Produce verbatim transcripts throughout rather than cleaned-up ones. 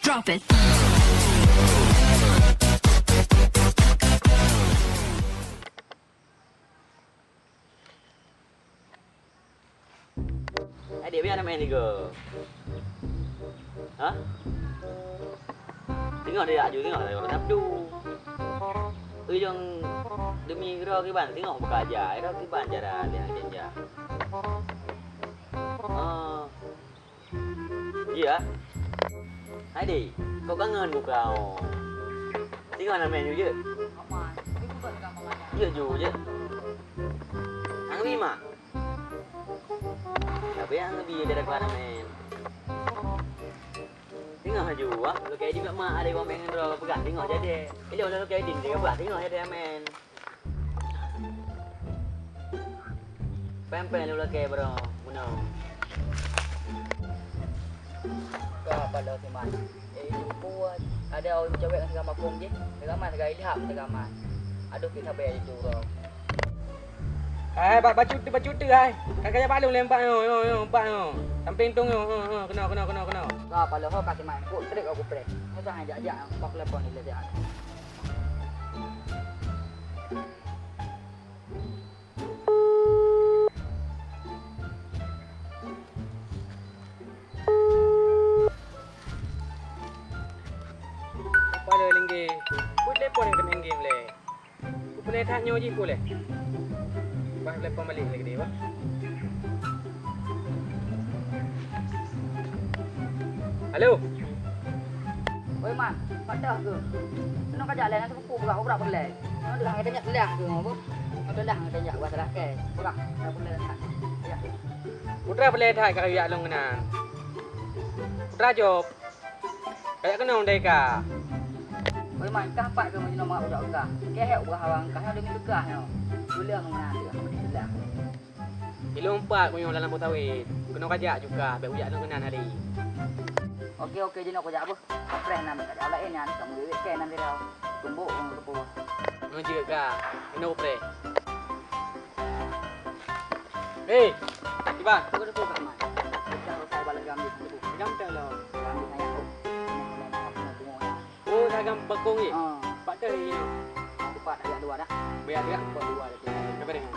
Drop it. Hai dek, biar nak main tiga. Ha? Tengok dia aju, tengok dia orang sabdu. Ujong demi kira kiban, tengok buka aja. Kira kiban cara dia kerja. Ah. Iya. Hai dek, kau kangen buka oh. Tengok nak main ju je. Jeuet ju jeuet. Hang bi ma. Tapi hang bi dari kuah men. Tengok ju ah, lu kayak juga mak ada orang pengen rol pegang tengok jadi. Ilok lu kayak ding dia pegang tengok jadi men. Pempek lu lakée bro, meunoe. Ka paloe siman. Eh, itu kuat. Ada orang cewek ngon si Gamakong jih. Si Gaman, si Ilham, si Gaman. Aduh, kita bayar itu, bro. Hai, bak bacut tu, bacut tu, hai. Ka kaya balong lé empat nyoe, nyoe, nyoe, empat nyoe. Samping tu nyoe, nyoe, nyoe, kena, kena, kena, kena. Ka paloe ho ka siman. Kok trek aku prek. Masa hanya jak-jak, bak telepon ni lé sihat. Apa le linggih? Buat telepon ke main game le. Ku pulai that nyoe jih pulai. Bah telepon balik lagi dia, bah. Halo. Woi man, patah ke? Senang kajak lain, nanti buku berak-berak pulai. Nyoe deuh ngon teunyok leh keu ngon boh. Nyoe deuh ngon teunyok buat salah kai. Peugah, dah peureulèe that. Ya. Putra peureulèe that ka geujak lôn keunan. Putra jaweueb. Kajak keunoe dai ka. Oi man, kah pat keu meujinoe mak ujak kah. Kehek ubah awang kah nyoe deungon kah nyoe. Geuleung meunan teuh, meunan teuh. Ilôn pat meunyoe lam lampôh sawét, keunoe kajak ju kah, bèk ujak lôn keunan hari. Oke, oke, jinoe kujak beuh. Preh nan kajak laén nyan, kamoe duek kèe nan sira. Tumbok ureueng teupeue. Ngon jeuet kah, keunoe preh. Hei, kiban. Tunggu, tunggu, Kak Man. Kita harus sabar lagi ambil. Tunggu. Pegang tak lo? Ambil ayah tu. Ini kalau nak, nak tengok ya. Oh, dagang bakong ni? Ah. Pak tu ni. Aku pak dah dua dah. Biar dia. Buat dua dah. Berapa dengan?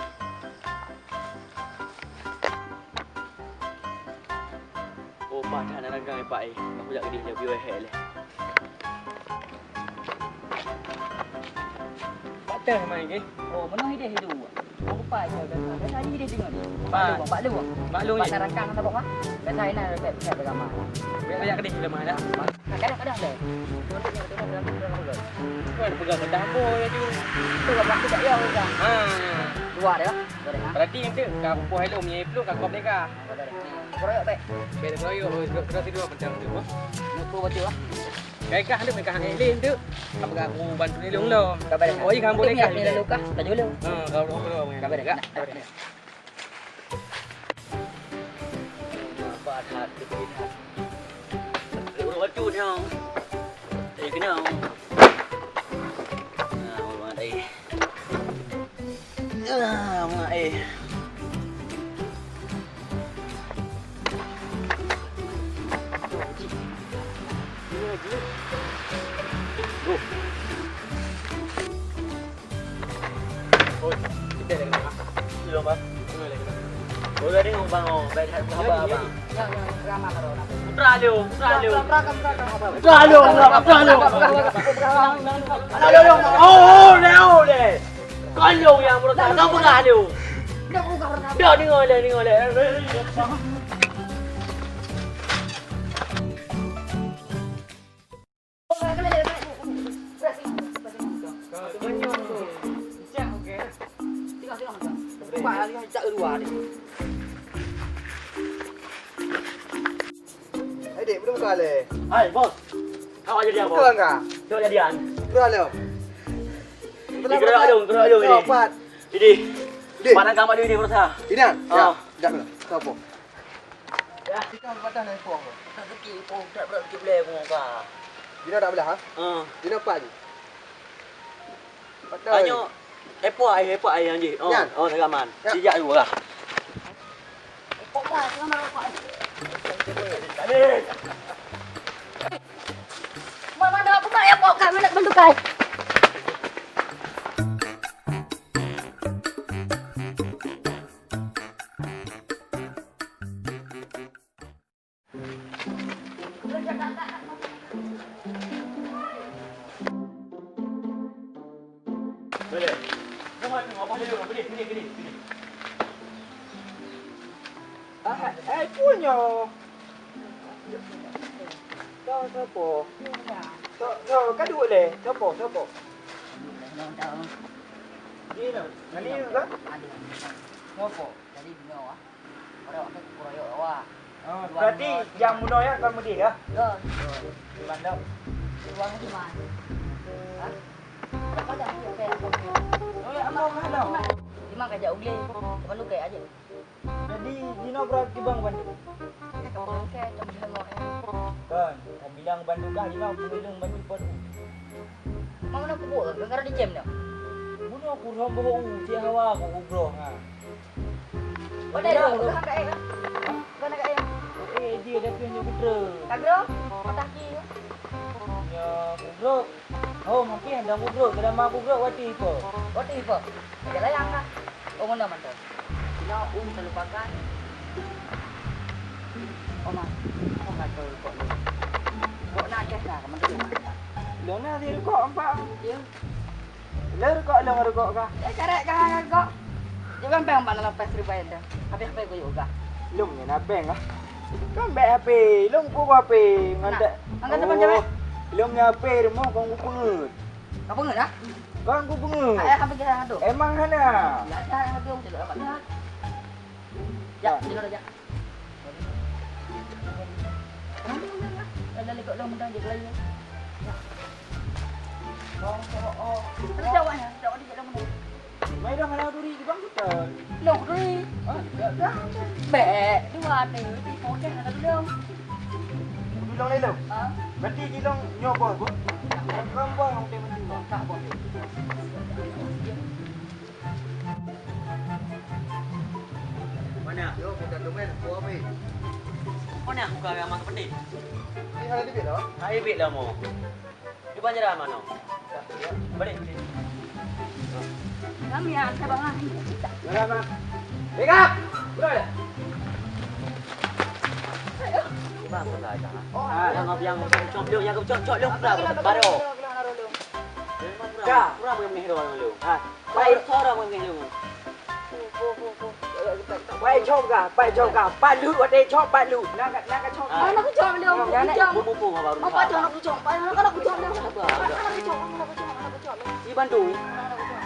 Oh, paih that na dagang, eh, Pak, eh. Aku jak keudeh jauh, biôh, eh, leh. Patah main, eh. Oh, meunoe ideh itu. Aku pai, biasa, biasa. Biasa ni ideh dengar. Pak. Pak Lu, Pak Lu. Pak Lu, eh. Pak Narakang, tak apa. Biasa ini, biasa, biasa, biasa. Biar banyak keudeh, biasa, dah. Nah, kadang, kadang, deh. Tuan, tuan, tuan, tuan, tuan, tuan. Tuan, pegang benda apa, ya, tu? Tu, kat belakang, tak, ya, pegang. Ha. Dua, dah. Berarti ente ka pupuh helom nyang ipluh ka kop deka. Keroyok bek. Bek keroyok, terus terus itu macam tu. Nak tu baca lah. Kai kah tu mereka hang eleh tu. Apa aku bantu ni long long. Oh, iya kamu boleh kah? Ni lalu kah? Tanya dulu. Ha, kalau orang belum. Kabar dah. Apa ada hati kita? Urut batu ni. Eh, kena. Nah, orang ada. Ah, mak eh. Go. Oh, kita dah kena. Belum, Bang. Belum lagi. Oh, tadi ngomong, Bang, oh, baik hati abang. Putra lu, putra lu. Putra lu, putra lu. Alah, lu, lu. Oh, oh, deh, oh, deh. Kau lu yang berusaha, kau peugah lu. Dah, dengar leh, dengar leh. Hai, dek, betul bukan leh? Hai, bos. Awak jadi apa? Betul enggak? Coba jadian. Betul, Leo. Betul, Leo. Gerak dong, gerak dong ini. Cepat. Ini. Dek. Mana gambar dia ini, berusaha? Ini, ah. Ya. Dah, dah. Tahu apa? Ya. Kita patah naik pohon. Tak sakit, pohon tak berat, sakit boleh, pohon kah. Dina tak belah, ha? Ha. Dina empat je. Patah. Hanya epok ai, epok ai yang je. Oh, nyan. Oh, tagaman. Ya. Sijak dulu lah. Epok dah, jangan marah epok ai. Tadi. Anak bantukai. Ah, eh, peue nyoe? Soe, soe po? Soe, soe, ka duek lé? Soe po, soe po? Di na, nani ka? Soe po? Jadi bunoe ah. Pada waktu kuroyok awak. Oh, berarti yang bunoe nyan kon meudeh ya? Ya. Di mana? Di ruang rumah. Hah? Pada aku kayak apa? Oh, ya, Allah, Allah. Di mana kerja ugli? Teman lu kayak aja. Jadi, jinoe brat kibang bantu. Kita ke pangkai, tong jinoe, eh. Kon, ka bilang bantu kah jinoe, peuleueng bantu pot. Mau nak kubur, gara di jem dah. Bunoe ku rhom boh u, cik hawa ku ugroh, ha. Pada dah, bukan kat air, kan? Bukan kat air. Eh, dia dah tunjuk putra. Kagro, patah ki. Ya, ugroh. Oh, mungkin ada ugroh, kada ma ugroh, wati ipo. Wati ipo. Ada layang kah? Oh, mana mantap. Kena um terlupakan. Oh, mas. Oh, kata kok ni. Kok nak cek lah, teman tu. Lona di rukok empat. Ya. Le rukok, le rukok kah? Eh, carek kah rukok? Jangan bang, bang, dalam pas ribu dah. Habis apa guyuk kah? Lom ni nak bang kah? Kan baik H P, lom ku H P. Ngantak. Angkat teman jalan. Lom ni H P rumah kong ku pengut. Kau pengut, ah? Kong ku pengut. Ayah kami kira tu. Emang hana. Ya, ya, ya, ya. Ya, sini dulu, ya. Ada lekok long mentang je kelayu. Oh, oh, oh. Ada jawabnya, jawab dia long mentang. Mai dah malam duri di bang betul. Long duri. Ah, ya. Dah, bek. Dua ni, di pokok ada tu long. Duri long lain tu? Ha? Berarti di long nyoboh, Bu? Bukan bang, dia mesti. Tak, Bang. Mana? Yo, kita temen, aku habis. Mana buka ramah ke penting? Ini ada duit dah? Hai, duit dah mau. Di banjaran mana? Balik. Kami yang ada bangan. Jalan, Bang. Pick up! Udah dah. Bang, udah dah. Oh, yang ngopi yang cok-cok lu, yang cok-cok lu, udah, baru. Dah. Kurang, kurang, kurang, kurang, kurang, kurang. Ah. Baik. Orang-orang yang minum. Baik cok kah, baik cok kah. Pat lut, watèe cok pat lut. Nak, nak cok. Ah. Mana aku cok dia? Mana aku cok? Mumpung-mumpung baru. Apa cok nak aku cok? Mana aku cok dia? Apa? Mana aku cok? Mana aku cok? Mana aku cok? Si Bandung. Mana aku cok?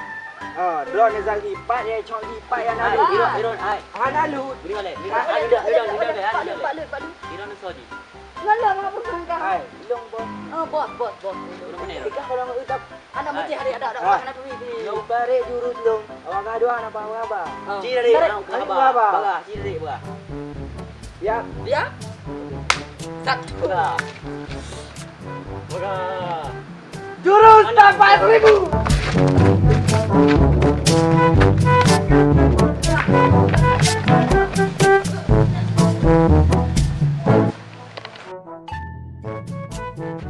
Ah, drone ni Zaki, pat ya cok di, pat ya nak lut. Iron, Iron, ai. Hana lut. Beri balik. Beri balik. Ai, dah, dah, dah, dah, dah. Pat lut, pat lut, pat lut. Iron ni Saudi. Ngan lôn hana peureulèe kah? Hai, lôn bos. Oh, bos, bos, bos. Lôn beuna. Ikah kalau ngon ucap. Anak meucih adik adak, adak, anak turi di. Lôn barek jurus lôn. Awak gadôh anak paham apa? Ci dari anak paham apa? Bagah, ci dari bagah. Ya. Ya. Satu. Bagah. Bagah. Jurus tapak seribu.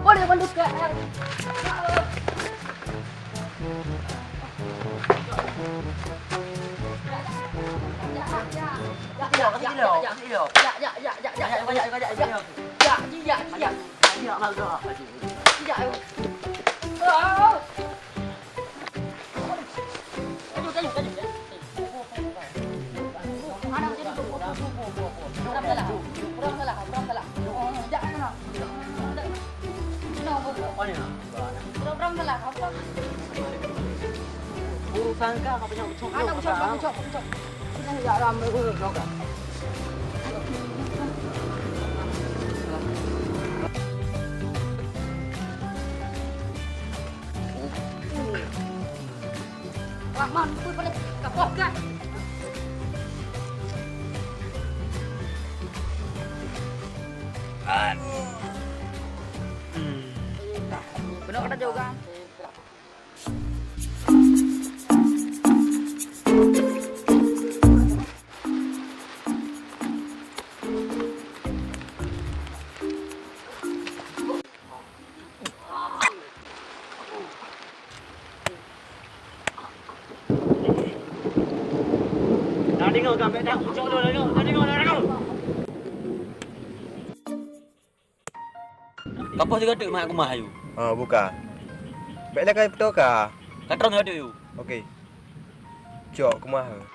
Boleh bantu ke? Ya, ya, ya, ya. Ya, ya, ya, ya, ya. Ya, ya, ya, ya, ya. Ya, ya, ya, ya, ya. Ya, ya, ya, ya. Ya, ya, ya. Oh. Urusan kah, kau punya ucok. Anak ucok, ucok, ucok. Ini ya ramai ucok. Rahman, pui pada kapoh kan? Aduh. Hmm. Kena kena jauh kan? Tengok ka, bèk dah, cok dulu, tengok, tengok, tengok. Kapoh sigoe teuk mak keumah ayue. Ha, buka. Bèk lé ka peutoka. Ka trang sigoe teuk yue. Oke. Cok keumah.